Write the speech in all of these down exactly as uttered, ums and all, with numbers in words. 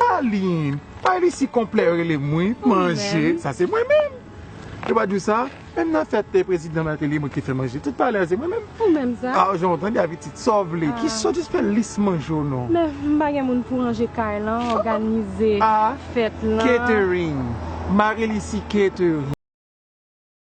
Kalin, pa li si konplè yo rele m wi, manje, sa se mwen menm. Yo pa di w sa? Menm nan fèt te prezidan Martelly, mwen ki te fè manje. Tout palè a se mwen menm. Ou menm sa? Ah, jan w tande a pitit, sa w vle? Ki sòt jis fè lis manje w non. Men m pa gen moun pou ranje kay lan, òganize fèt lan. Catering. Marie Lucie Catering.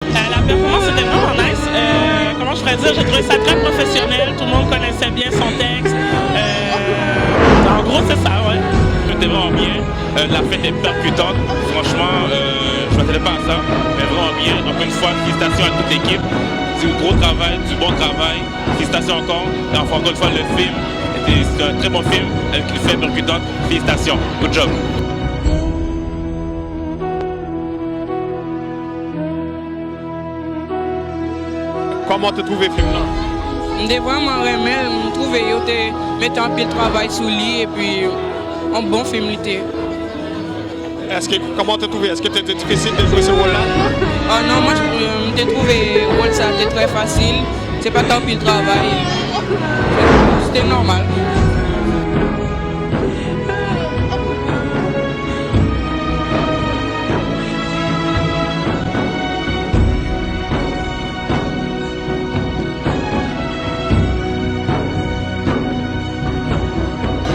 Euh, la performance était vraiment nice. Euh, comment je pourrais dire, j'ai trouvé ça très professionnel. Tout le monde connaissait bien son texte. Euh, en gros, c'est ça, ouais. C'était vraiment bien. Euh, la fête est percutante. Franchement, euh, je m'attendais pas à ça. Mais vraiment bien. Encore une fois, félicitations à toute l'équipe. Du gros travail, du bon travail. Félicitations encore. Et enfin, encore une fois, le film, était, c'est un très bon film avec une fin percutante. Félicitations. Good job. Kòman w te twouve fim nan? M te vrèman renmen l, m twouve yo te mete anpil travay sou li, epi yon bon fim li te ye. Èske, kòman w te twouve? Èske te, te difisil de jwe se wòl la? Ah non, mwen, m te twouve wòl sa te trè fasil. Se pa t anpil travay. Se te nòmal.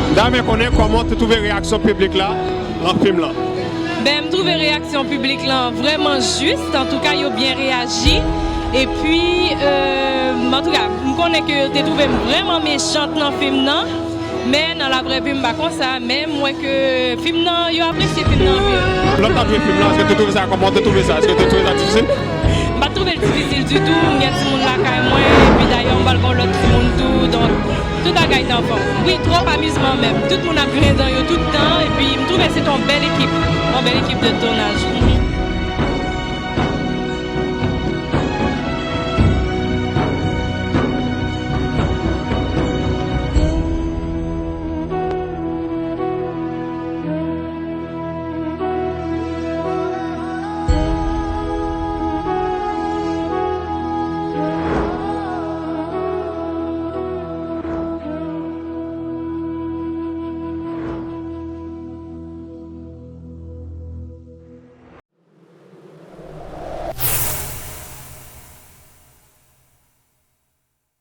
M ta renmen konnen kòman w te twouve reyaksyon piblik la nan fim lan. Ben, m twouve reyaksyon piblik lan vrèman jis. Antouka, yo byen reyaji. Epi, euh, antouka, m konnen ke yo te twouve m vrèman mechant nan fim nan. Men nan lavrè vi, m pa konsa. Men m wè ke fim nan, yo apresye fim nan anpil. Lè w t ap jwe fim lan, èske w te twouve sa, kòman w te twouve sa? Èske w te twouve sa difisil? M pa t twouve l difisil ditou. M gen timoun lakay mwen, epi dayè, m pral gen yon lòt timoun tou. Donk, tout bagay t anfòm. Wi, twòp amizman menm. Tout moun ap griyen dan yo tout tan, epi m twouve se te yon bèl ekip. Yon bèl ekip de tounaj.